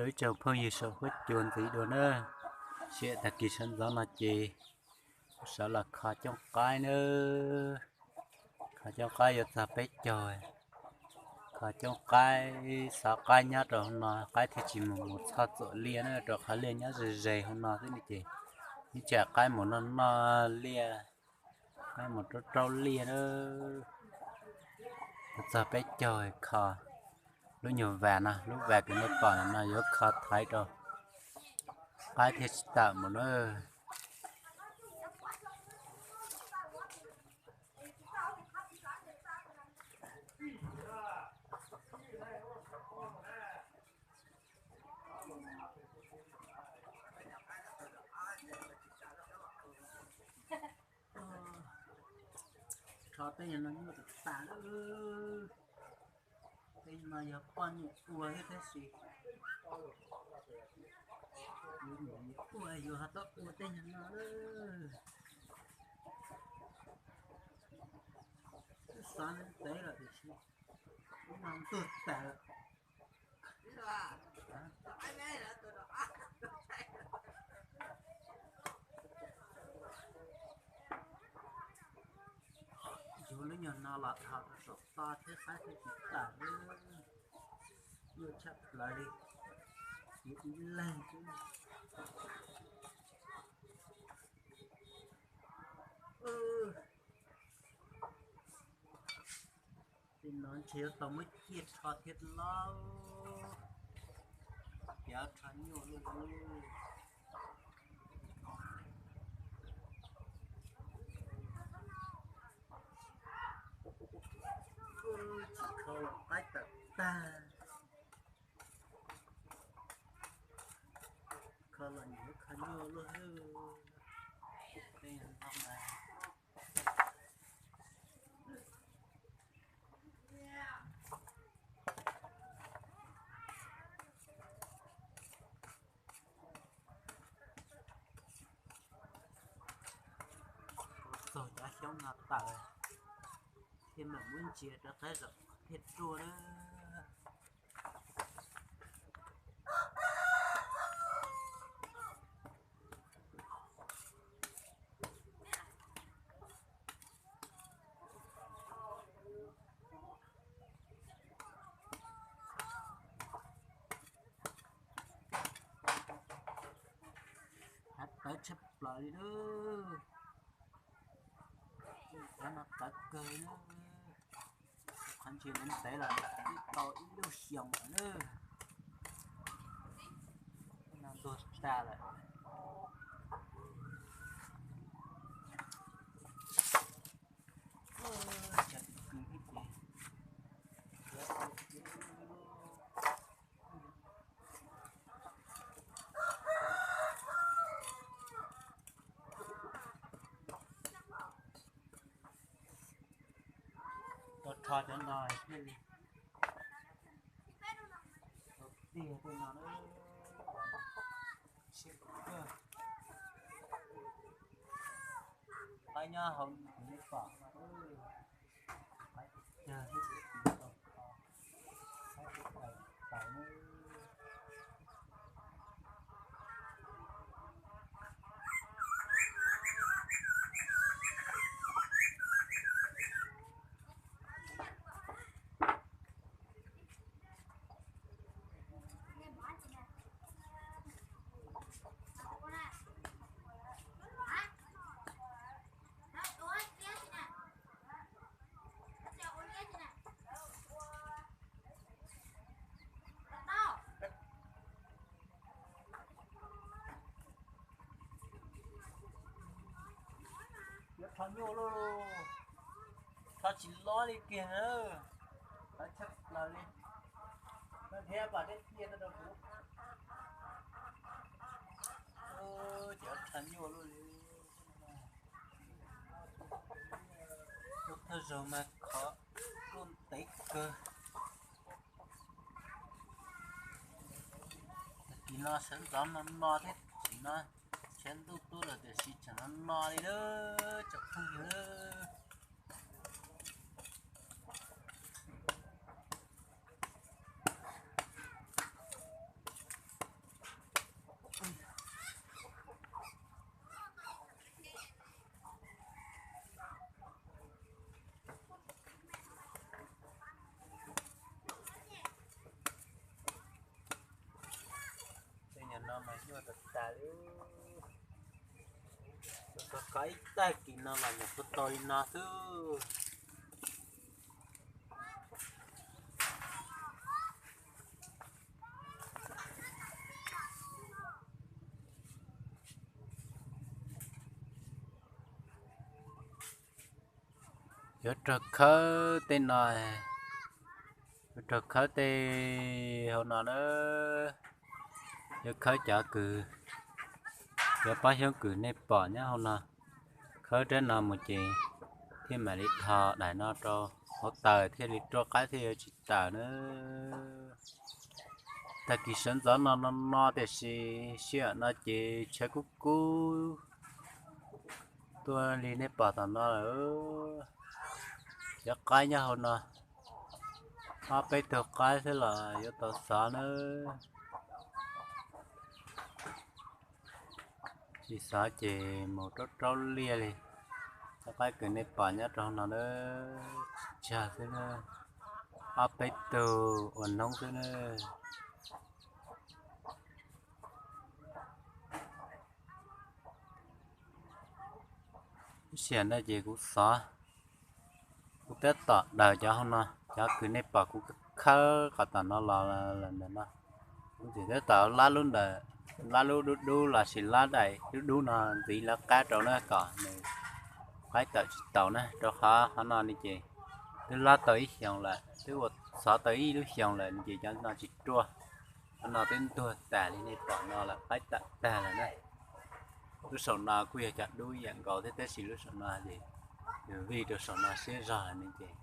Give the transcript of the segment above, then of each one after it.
Ib tsoom phooj ywg saum huab cua ntxiv dua na, sij hawm tag kis sawv ntxov no ces sawv los kho cooj qaib na. Kho cooj qaib yuav txog peb caug. Kho cooj qaib, xov qaib nyob rau hauv no, qaib thiaj tsis mus mus txhoj txuam liaj na, rau qhov liaj nyob ze ze hauv no xwb ne ces ib tsam qaib mus noj noj liaj, qaib mus raub raub liaj na. Yuav txog peb caug kho lub nyuag vas no, lub vas kws nej pom no yuav kho thaiv rau qaib thiaj tsis tawm mus na. Rho tej no nyuaj tas tas lawm. Tej no yog poj niam ua thiab tab sis yus niam yus ua yus ho tau ua tej no lawm. Twb xav ntev lawm tiam sis ub no ntuag tas lawm. Yuav lub nyuag no los dhos rau saum toj thiab qaib thiaj tsis tawm. Nyuaj tshaj plaws li, yuav ib leeg xwb. Tej no ntshe yuav tau muab ciaj rho thiab lauj. Ces rho nyuaj luaj li. Tsis kho los qaib tawm tag. Kho los nyiam kho nyuaj luaj. Txog cov xyoob no tawm thiaj mam muab ntsia rov qab zaum thiaj ruaj na. Hav tawv tshaj plaws li lawm. Cov no tawv kawg li na. Qhov ntsis ntev ntev los twb tau ib lub xyoos lawm na. No ntuag tas lawm. Tau rho cov no thiaj li tau tiag tej no na. Siab kawg. Qaib nyob hauv kuv nej pom no, qaib cag thiab ces tsis tau kho, qaib tsis tau tawm na. Yuav rho nyuaj luaj, rho tsis lob li kiag na. Tawv tshaj plaws li. Koj thiab pom tej tiaj rau kuv. Ces rho nyuaj luaj li. Lub thawj zaug mas khov kuj ntev kawg. Tag kis no sawv ntxov no no thiab, tam sim no sawv ntuj tuaj lawm tiam sis tseem no no li lawm tsoom phooj ywg. Nyuaj tas tas li. Rau qhov ib tag kis no los nyuam qhuav tau li no xwb. Yuav raug khawb tej no, yuav raug khawb tej hauv no na, yuav khawb cov kws, cov pob xyoob kws nej pom nyob hauv no, khawb rab no mus ces thiaj mam li dhos daim no rau hauv taws thiaj li ruaj qaib thiaj yuav tsis tawm na. Tag kis sawv ntxov no no no tiam sis sij hawm no ces tshav kub kub tuaj li nej pom tom no lawm. Cov qaib nyob hauv no, ob peb tug qaib xwb los yuav tau xov nawb. Tsis xov ces mus raub raub liaj li. Cov qaib kws nej pom nyob rau hauv no na, tsis tsag xwb na, ob peb tug ua noob xwb na. Lub sij hawm no ces kuv xov, kuv tab tom daws cov hauv no, cov kws nej pom kuv khawb qhov tom no los lawm ntawm no. Kuv tseem tab tom lab lub ntawm, lab lub dub dub los sis lab daim dub dub no ntxiv lawv qab rau na kom nws qaib tawm tsis taus na, rau qhov qhov no ne ces twb lab tau ib xyoos lawm, twb ua xov tau ib lub xyoos lawm ne ces cov no tsis ruaj. Qhov no twb ntuag tas li nej pom no lawm, qaib tawm tag lawm na. Lub saum no kuj yog cov dub ib yam nkaus thiab tab sis lub saum no ces yus vij rau saum no siab zog ne ces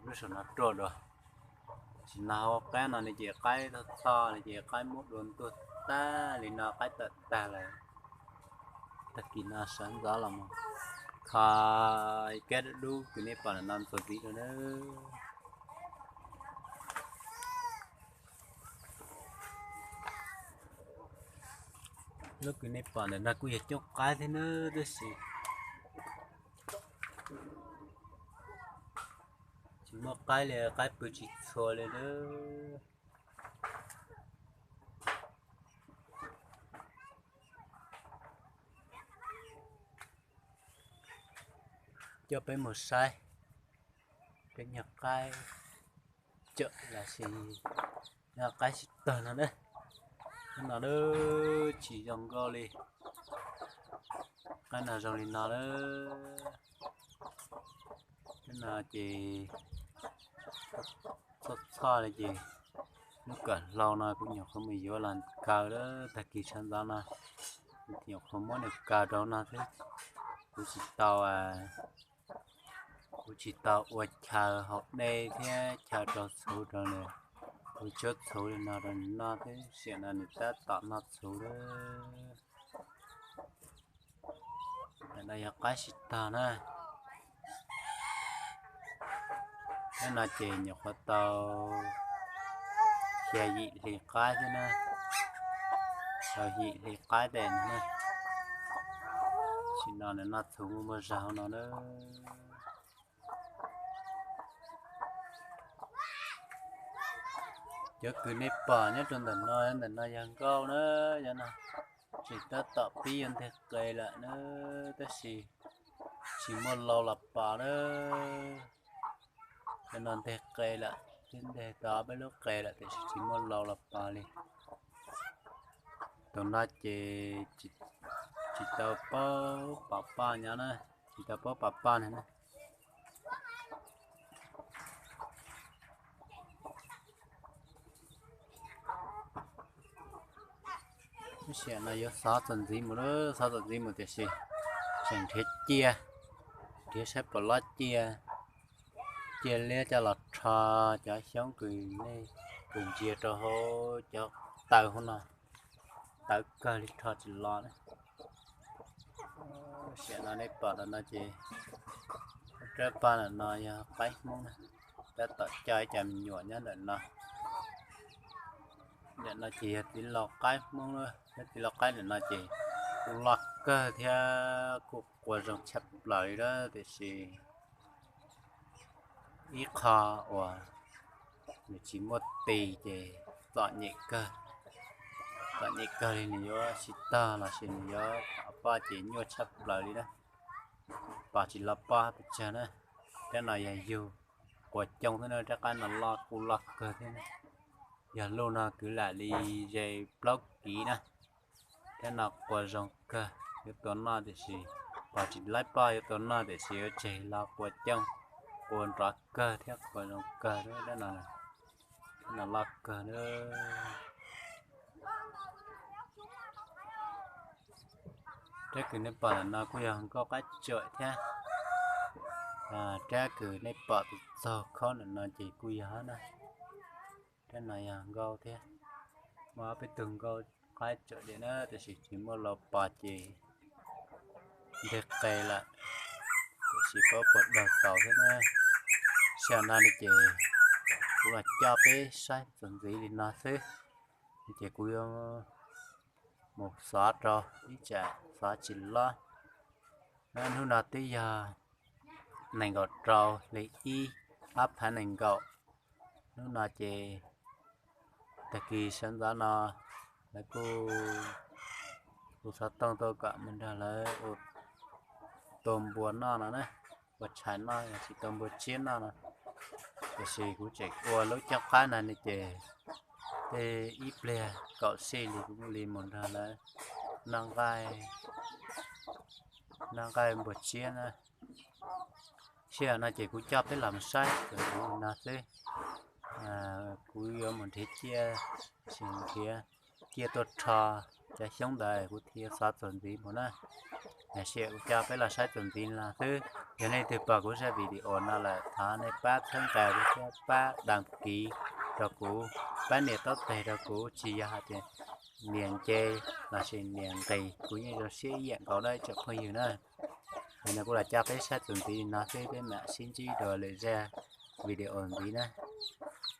lub saum no ruaj dua. Tam sim no hauv qab no ne ces qaib txhoj txhoj ne ces qaib muab dua ntuag tag li no, qaib tawm tag lawm. Tag kis no sawv ntxov los mus kho kab dub dub kws nej pom ntawm no ntxuav ntxiv rau na. Lub kws nej pom ntawm no kuj yog coob qaib thiab na, tab sis tsis muaj qaib li, qaib pw tsis txhua li na. Coj peb mus saib, peb nyuag qaib cawm los sis nyuag qaib sib tog no na. Hnub no tsis zoo nkauj li. Qaib no zoo li no na. Hnub no ces txhoj txhoj li ces lub kawm hlau no kuv nyuam qhuav mus yuav los kaw lawm, tag kis sawv ntxov no kuv nyuam qhuav muab nws kaw rau no xwb. Kuv tsis tau, kuv tsis tau ua chaw haus dej thiab chaw rau txhuv rau nws, kuv tsuab txhuv li no rau nws noj xwb, sim no nws tab tom noj txhuv lawm. Ntawm no yog qaib sib tog na. Hnub no ces nyuam qhuav tau xya yim hli qaib xwb na, xya yim hli qaib tes no na. Sim no nws noj txhuv muaj muaj zog hauv no na. Cov kws nej pom nyob rau ntawm no, ntawm no yog nkauj na, yog no tseem tab tom pib yuav nteg qe lawm na, tab sis tsis muaj lau los pos na. Cov no nteg qe lawm, twb nteg tau ob peb lub qe lawm tiam sis tsis muaj lau los pos li. Tus no ces tsis tau paub pom poj nyob na, tsis tau paub pom poj nyob na. Lub sij hawm no yuav xov txuas ntxiv mus lawm, xov txuas ntxiv mus tiam sis tseem nrhiav ciaj, nrhiav saib puas lob ciaj, ciaj liab coj los rho cov xyoob kws nej, kws ntsia rau hauv cov taw hauv no, tawv kawg li rho tsis los na. Lub sij hawm no nej pom ntawm no ces rab paj ntawm no yog qaib Hmoob na, tab tom coj ib co me nyuam nyob ntawm no. Ntawm no ces yog txiv laus qaib Hmoob na, yog txiv laus qaib ntawm no ces kuj loj kawg thiab kuj qua zoo tshaj plaws li lawm tiam sis ib qho uas nws tsis muaj tis ces txom nyem kawg. txom nyem kawg li, nws yuav sib tog los sis nws yuav pom poj ces nyuaj tshaj plaws li na. Pom tsis los poj pes tsawg na. Rab no yog yug quas cooj xwb na, rab qab no loj kuj loj kawg thiab na. Yog luj no kwv lam li ze plaub kiv na. Rab no quas zoo kawg, yuav tua noj tiam sis pom tsis laib poj, yuav tua noj tiam sis yuav tseg los quas cooj, quas nrov kawg thiab quas zoo kawg thiab rab no. Rab no loj kawg na. Rab kws nej pom ntawm no kuj yog nkauj qab tsuam thiab. Rab kws nej pom tus txog khaub ntawm no ces kuj yog na. Rab no yog nkauj thiab. Muaj ob peb tug nkauj qab tsuam diam na, tiam sis tsis muaj los pom ces nteg qe lawm, tiam sis paub puas daug tau thiab na. Sij hawm no li ces kuv los coj peb saib txuas ntxiv li no xwb, ces kuv yuav mus xov rau ib tsam xov tsis lob. Hnub no twb yog nees nkaum rau hli ib, ob phav nees nkaum. Hnub no ces tag kis sawv ntxov no lawv kuj, kuv xov tooj tuaj kom mus nrog lawv ua tua npua noj no na, ua tshais noj los sis tua npua tsiab noj no. Tiam sis kuv tseem ua lub cooj qab no ne ces tej ib pliag kaum sij li kuv mam li mus nrog lawv noj nqaij, noj nqaij npua tsiab na. Sij hawm no ces kuv coj peb los mus saib txuas ntxiv li no xwb. Kuv yuav mus nrhiav ciaj, sis nrhiav ciaj tuaj rho cov xyoob ntawd kuv thiaj xov txuas ntxiv mus na. Sij hawm kuv coj peb los saib txuas ntxiv li no xwb. Yog nej twg pom kuv zaj video no lawm thov nej pab txhawb nqa kuv thiab pab đăng ký rau kuv, pab nias taub teg rau kuv, tsis yog hais tias nias nce los sis nias nqis kuv yeej zoo siab ib yam nkaus nawb tsoom phooj ywg na. Hais no kuv los coj peb saib txuas ntxiv li no xwb, peb mam sib ntsib dua lwm zaj video ntxiv na.